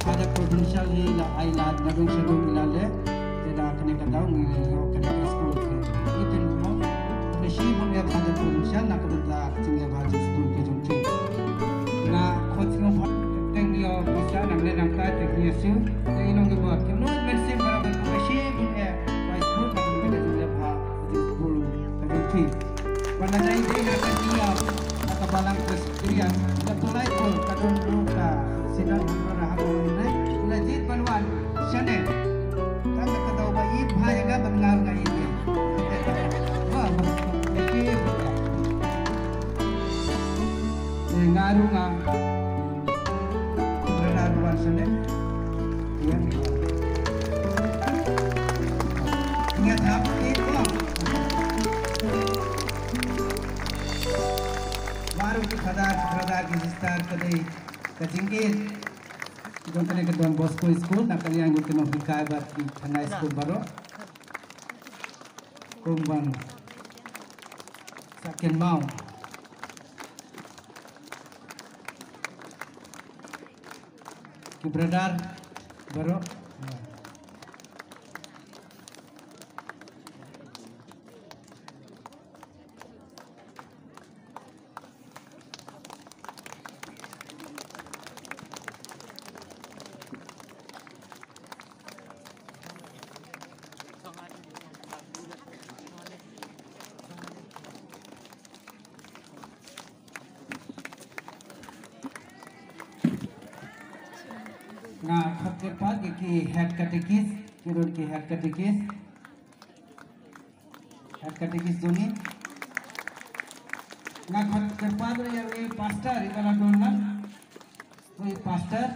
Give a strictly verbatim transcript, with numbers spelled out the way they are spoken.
Father Provincial hi la ai lad na dong sha dong i la leh. Te da kane ka daw ngi ïoh kane ka skul te. Ngi pynpaw khublei shibun ïa Father Provincial na ka bynta ka jingïaid ha skul ka jong phi. Nga khot sngewbha te ngi ïoh pisa nangne nangta te ngi ïa siew. Te i nongïalam ki nong mynsiem bad khublei shibun ïa Vice Principal na ka bynta ka jingïaid ha skul ka jong phi. Ba la dei dei na ka jingïaid na ka balang Presbyterian, la pynlait ko ka don ruh ka Synod Hynriew ha ka wan ne, la jied ban wan shane. Tang ka daw ba ïeit bha ïa nga ban nga ruh nga ïeit ïa. Ba, ba, ïeit ïa. Eh, nga ruh nga. Brother wan shane. Ïa. Nga thap ïeit ko. Baroh ki father, brother, ki sister, ka dei ka jingïeit jong kane ka Don Bosco School, na ka liang jong ki nonghikai bad ki thanai school baroh. Kum ban sa kynmaw. Ki brother baroh. Nga khot kyrpad ïa ki head catechist, ki don ki head catechist. Head catechist jong ngi. Nga khot kyrpad ruh ïa u pastor, i ba la don lang. U pastor.